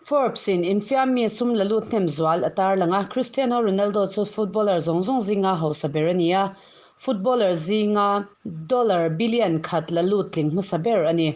Forbes in infiammi sum la lut hnem zual a tarlang a, Cristiano Ronaldo chu footballer zawng zawng zinga hausa ber a ni a, footballer zinga dollar billion khat la lut tling hmasa ber a ni.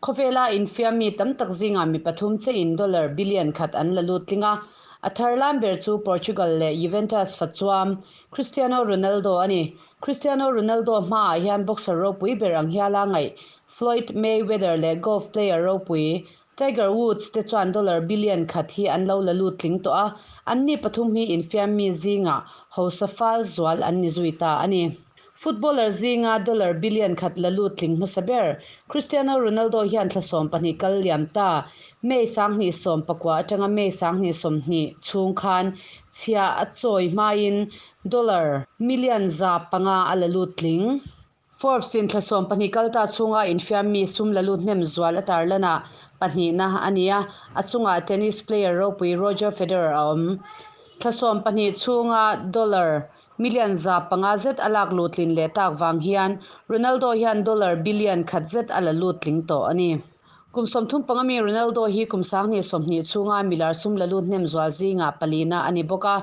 Khawvela infiammi tam tak zingah mi pathum chein dollar billion khat an la lut tling a, a thar lam ber chu Portugal leh Juventus fachuam Cristiano Ronaldo a ni. Cristiano Ronaldo hmaah hian boxer ropui ber ang hiala ngaih Floyd Mayweather leh golf player ropui Tiger Woods te chuan dollar billion khat hi an lo la lut tling tawh a, anni pathum hi infiammi zingah hausa fal zual an ni zui ta a ni. Footballer zinga dollar billion khat la lut tling hmasa ber Cristiano Ronaldo hian thla 12 kal liam ta May 2019 atanga May 2020 chhung khan chhia a chawi hmain dollar million 500 a la lut tling. Forbes in thla 12 kal ta chhunga infiammi sum la lut hnem zual a tarlanah pahnihna a ni a, a chungah tennis player ropui Roger Federer a awm. Thla 12 chhunga dollar million 500 zet a lak lutlin leh tak vang hian Ronaldo hian dollar billion khat zet a la lut tling tawh a ni. Kum 35 mi Ronaldo hi kum 2020 chhunga milar sum la lut hnem zual zingah palina a ni bawk a,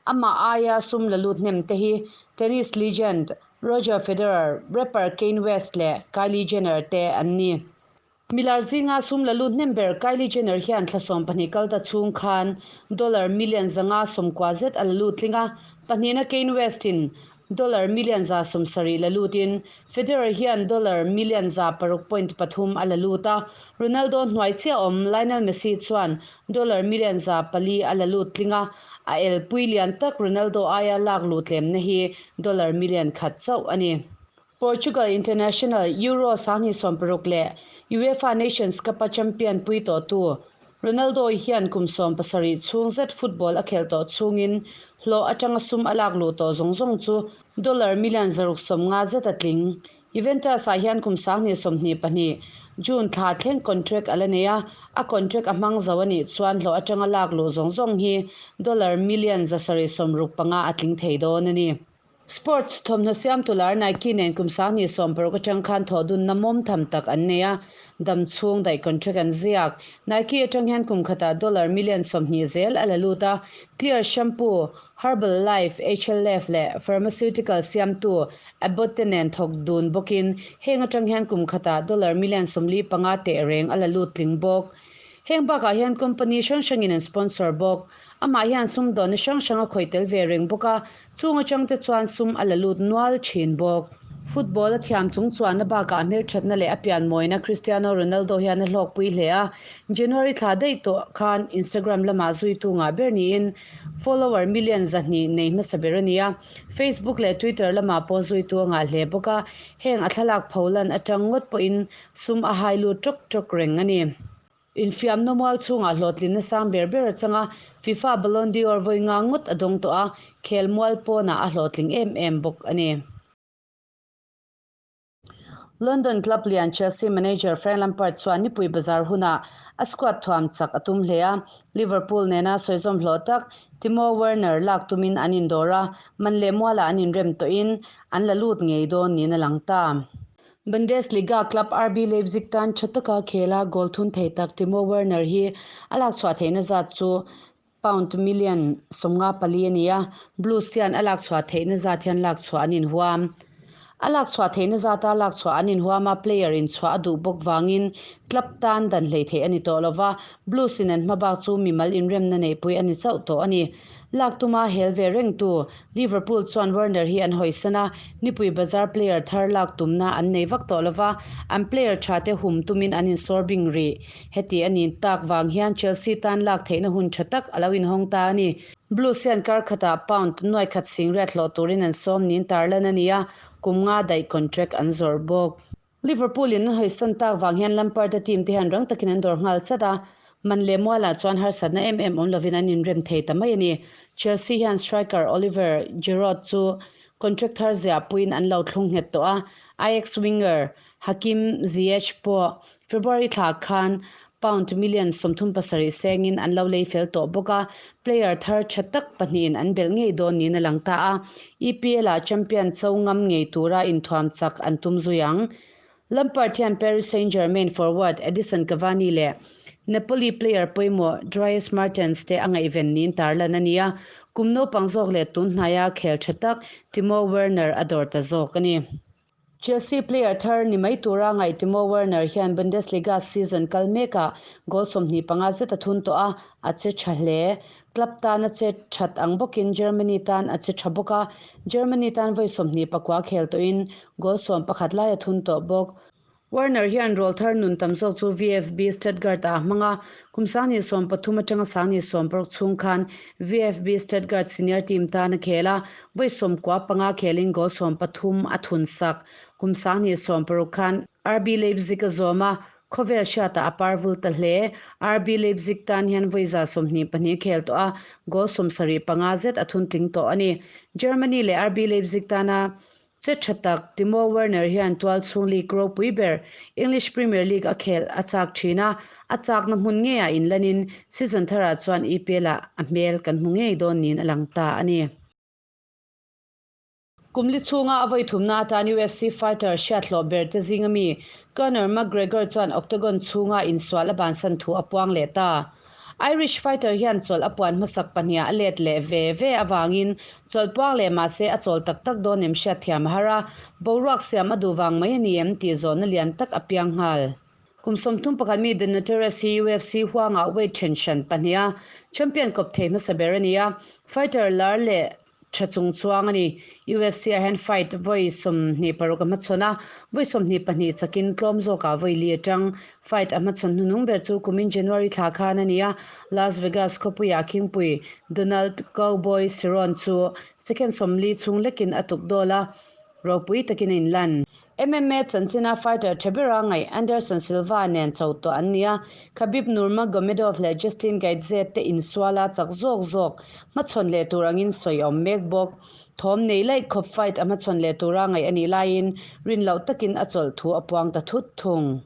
amah aia sum la lut hnem te hi tennis legend Roger Federer, rapper Kanye West leh Kylie Jenner te an ni. Milar zinga sum la lut hnem ber Kylie Jenner hian thla 12 kal ta chhung khan dollar million 190 zet a la lut tling a, pahnihna Kanye West in dollar million 170 la lutin Federer hian dollar million 600.3 a la lut a, Ronaldo hnuai chiah awm Lionel Messi chuan dollar million 400 a la lut tling a, a el pui lian tak Ronaldo aia lak lut lemna hi dollar million khat chauh a ni. Portugal International Euro 2016 leh UEFA Nations Cup a champion pui tawh tu Ronaldo hian kum 17 chhung zet football a khel tawh chhungin hlawh atanga sum a lak lu tawh zawng zawng chu dollar million 650 zet a tling. Juventus ah hian kum 2022 June thla thleng contract a la nei a, a contract a hmang zo anih chuan hlawh atanga lak lu zawng zawng hi dollar million 765 a tling thei dawn a ni. Sports thawmhnaw siam tular Nike nen kum 2016 atang khan thaw dun na mawm tham tak an nei a, dam chhung daih contract an ziak. Nike atang hian kum khatah dollar million 20 zel a la lut a, Clear Shampoo, Herbal Life, HLF leh pharmaceutical siamtu Abbott te nen thawk dun bawkin heng atang hian kum khatah dollar million 45 te reng a la lut tling bawk. Heng bakah hian company hrang hrangin an sponsor bawk. Amah hian sum dawn hrang hrang a khawih tel ve reng bawk a, chung atang te chuan sum a la lut nual thin bawk. Football a thiam chung chuan a bakah hmel thatna leh a pian mawina Cristiano Ronaldo hian a hlawk pui hle a, January thla daih tawh khan Instagram lamah zui tu ngah ber niin follower million 200 nei hmasa ber a ni a, Facebook leh Twitter lamah pawh zui tu a ngah hle bawk a, heng a thlalak pholan atang ngawt pawhin sum a hai lut ṭawk ṭawk reng a ni. Infiam nawmual chhungah hlawhtlin na sang ber ber atanga FIFA Ballon d'Or vawi nga ngawt a dawng tawh a, khel mual pawnah a hlawhtling em em bawk a ni. London club lian Chelsea manager Frank Lampard chuan nipui bazar hunah a squad thuam chak a tum hle a, Liverpool nena sawizawm hlawh tak Timo Werner lak tumin an indawr a, man leh mualah an inrem tawhin an la lut ngei dawn niin a lang ta. Bundesliga club RB Leipzig tan tha taka khela goal thun thei tak Timo Werner hi a lak chhuah theihna zat chu pound million 54 a ni a, Blues hian a lak chhuah theihna zat hian lak chhuah an inhuam. A lak chhuah theihna zata lak chhuah an inhuam a, player in chhuah a duh bawk vangin club tan dan hlei theih a ni tawh lova, Blues in an hmabak chu mimal inremna neihpui a ni chauh tawh a ni. Lak tuma hel ve reng tu Liverpool chuan Werner hi an hawisan a, nipui bazar player thar lak tumna an nei vak tawh lova, an player tha te hum tumin an insawrbing rih. Heti a ni tak vang hian Chelsea tan lak theihna hun tha tak a lo inhawng ta a ni. Blues hian kar khatah pound nuai khat sing riat hlawh turin an sawm niin tarlan a ni a, kum nga daih contract an zawrh bawk. Liverpool in an hawisan tak vang hian Lampard-a team te hian rang takin an dawr nghal chat a, man leh mualah chuan harsatna em em awm lovin an inrem thei ta mai a ni. Chelsea hian striker Oliver Giroud chu contract thar ziah puiin an lo thlung nghet tawh a, Ajax winger Hakim Ziyech pawh February thla khan pound million 37 sengin an lo lei fel tawh bawk a, player thar tha tak pahnihin an belh ngei dawn niin a lang ta a, EPL ah champion cho ngam ngei tura inthuam chak an tum zui ang. Lampard hian Paris Saint-Germain forward Edison Cavani leh Napoli player pawimawh Dries Mertens te a ngaihven niin tarlan a ni a, kum naupang zawk leh tun hnaia khel tha tak Timo Werner a dawr ta zawk a ni. Chelsea player thar ni mai tura ngaih Timo Werner hian Bundesliga season kal mekah goal 25 zet a thun tawh a, a che tha hle. Club tan a che that ang bawkin Germany tan a che tha bawk a, Germany tan vawi 29 khel tawhin goal 11 lai a thun tawh bawk. Werner hian rawlthar nun tam zawk chu VfB Stuttgart ah a hmang a, kum 2013 atanga 2016 chhung khan VfB Stuttgart senior team tan a khel a, vawi 95 khelin goal 13 a thun sak. Kum 2016 khan RB Leipzig a zawm a, khawvel hriatah a parvul ta hle. RB Leipzig tan hian vawi 122 khel tawh a, goal 75 zet a thun tling tawh a ni. Germany leh RB Leipzig tana che tha tak Timo Werner hian tual chhung league ropui ber English Premier League a khel a chak thin a, a chakna hmun ngeiah inlanin season tharah chuan EPL ah a hmel kan hmu ngei dawn niin a lang ta a ni. Kum li chhunga a vawi thumna atan UFC fighter hriathlawh ber te zinga mi Conor McGregor chuan octagon chhunga insual a bansan thu a puang leh ta. Irish fighter hian chawlh a puan hmasak pahniha a let leh ve ve avangin chawlh puang leh mahse a chawl tak tak dawn em hriat thiam a har a, boruak siam a duh vang mai a ni em tih zawhna lian tak a piang nghal. Kum 31 mi The Notorious hi UFC huangah weight then hran pahniha champion kawp thei hmasa ber a ni a, fighter lar leh tha chung chuang a ni. UFC ah hian fight vawi 26 a hmachhawn a, vawi 22 chakin tlawm zawkah vawi li atang. Fight a hmachhawn hnunung ber chu kumin January thla khan a ni a, Las Vegas khawpuiah khingpui Donald Cowboy Cerrone chu second 40 chhung lekin a tuk dawl a, ropui takin a inlan. MMA chanchina fighter tha bera ngaih Anderson Silva nen cho tawh an ni a, Khabib Nurmagomedov leh Justin Gaethje te insuala chak zawk zawk hmachhawn leh tur angin sawi a awm mek bawk. Thawm nei laih khawp fight a hmachhawn leh tura ngaih a nih laiin rin loh takin a chawlh thu a puang ta thut thung.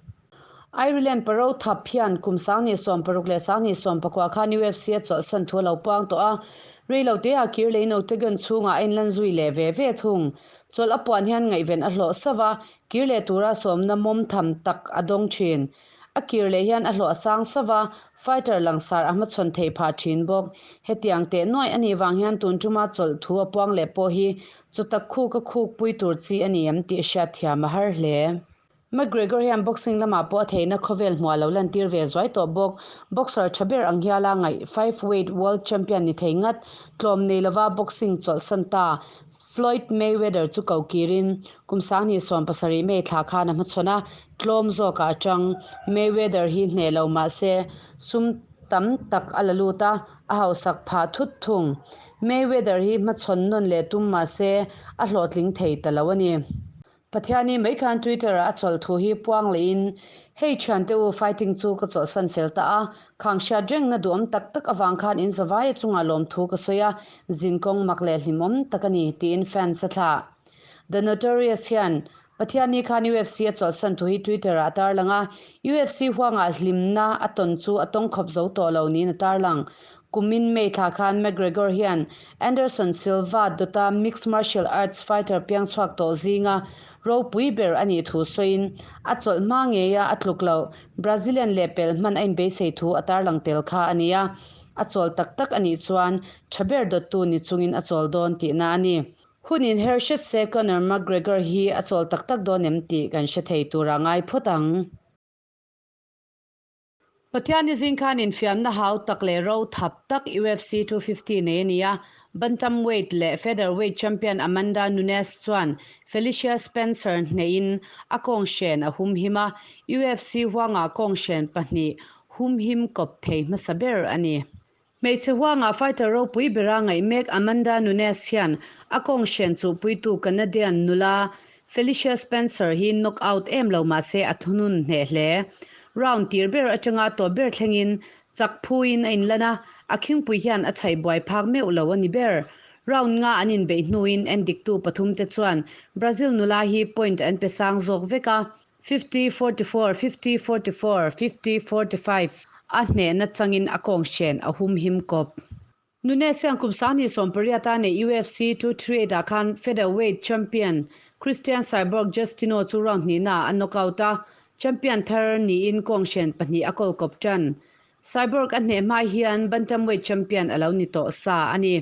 Ireland paro thap hian kum 2016 leh 2019 khan UFC a chawlhsan thu a lo puang tawh a, rei lo teah kir leiin octagon chhungah a inlan zui leh ve ve thung. Chawlh a puan hian ngaihven a hlawh sauh a, kir leh tura sawmna mawm tham tak a dawng thin. A kir leh hian a hlawh a sang sauh a, fighter langsar a hmachhawn theih phah thin bawk. Hetiang teh nuaih a nih vang hian tun tuma chawlh thu a puang leh pawh hi chawtak khuk a khuk pui tur chi a ni em tih hriat thiam a har hle. McGregor hian boxing lamah pawh a theihna khawvel hmuah lo lantir ve zuai tawh bawk. Boxer tha ber ang hiala ngaih five weight world champion ni thei ngat, tlawm nei lova boxing chawlhsan ta Floyd Mayweather chu ko kirin kum 2017 May thla khan a hmachhawn a, tlawm zawkah atang Mayweather hi hneh lo mahse sum tam tak a la lut a, a hausak phah thut thung. Mayweather hi hmachhawn nawn leh tum mahse a hlawhtling thei ta lo a ni. Pathiani mai khan Twitter ah a chawlh thu hi puang lehin, Hei thiante u, fighting chu ka chawlhsan fel ta a, khang hriat rengna duhawm tak tak avang khan in zavaia chungah lawmthu ka sawi a, zin kawng mak leh hlimawm tak a ni, tiin fans a thlah. The Notorious hian Pathiani khan UFC a chawlhsan thu hi Twitter ah a tarlang a, UFC huangah hlimna a tawn chu a tawng khawp zo tawh lo niin a tarlang. Kumin May thla khan McGregor hian Anderson Silva dawta mixed martial arts fighter piang chhuak tawh zinga ropui ber a nih thu sawiin, a chawlh hma ngeia a tluk loh Brazilian leh pel hman a inbeisei thu a tarlang tel kha a ni a, a chawl tak tak a nih chuan tha ber dawttu ni chungin a chawl dawn tihna a ni. Hun inher hret se Conor McGregor hi a chawl tak tak dawn em tih kan hre thei tura ngai phawt ang. Pathiani zing khan infiamna hau tak leh ro thap tak UFC 250 nei a ni a, bantamweight leh featherweight champion Amanda Nunes chuan Felicia Spencer hneihin a kawng hren a humhim a, UFC huangah kawng hren pahnih humhim kawp thei hmasa ber a ni. Hmeichhe huangah fighter ropui bera ngaih mek Amanda Nunes hian a kawng hren chuhpuitu Canadian nula Felicia Spencer hi knock out em lo mahse a thunun hneh hle. Round tir ber atanga tawp ber thlengin chak phuin a inlan a, a khingpui hian a chhaih buai phak meuh lo a ni ber. Round nga an inbeih hnuin endiktu pathum te chuan Brazil nula hi point an pe sang zawk vek a, 50, 44, 50, 44, 50, 45 a hnehna changin a kawng hren a humhim kawp. Nunes hian kum 2018 a neih UFC 238 ah khan featherweight champion Christian Cyborg Justino chu round hnihna ah a knockout a. Champion thar niin kawnghren pahnih a kawl kawp tan. Cyborg a hneh hma hian bantamweight champion a lo ni tawh sa a ni.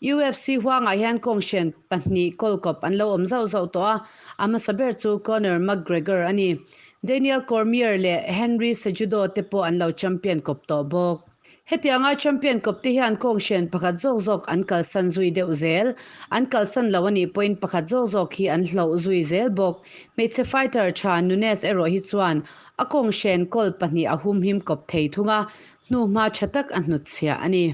UFC huangah hian kawnghren pahnih kawl kawp an lo awm zauh zauh tawh a, a hmasa ber chu Conor McGregor a ni. Daniel Cormier leh Henry Cejudo te pawh an lo champion kawp tawh bawk. Hetianga champion kawp te hian kawnghren pakhat zawk zawk an kalsan zui deuh zel. An kalsan lo a nih pawhin pakhat zawk zawk hi an hloh zui zel bawk. Hmeichhe fighter tha Nunes erawh hi chuan a kawnghren kawl pahnih a humhim kawp thei thung a, hnuhma tha tak a hnutchhiah a ni.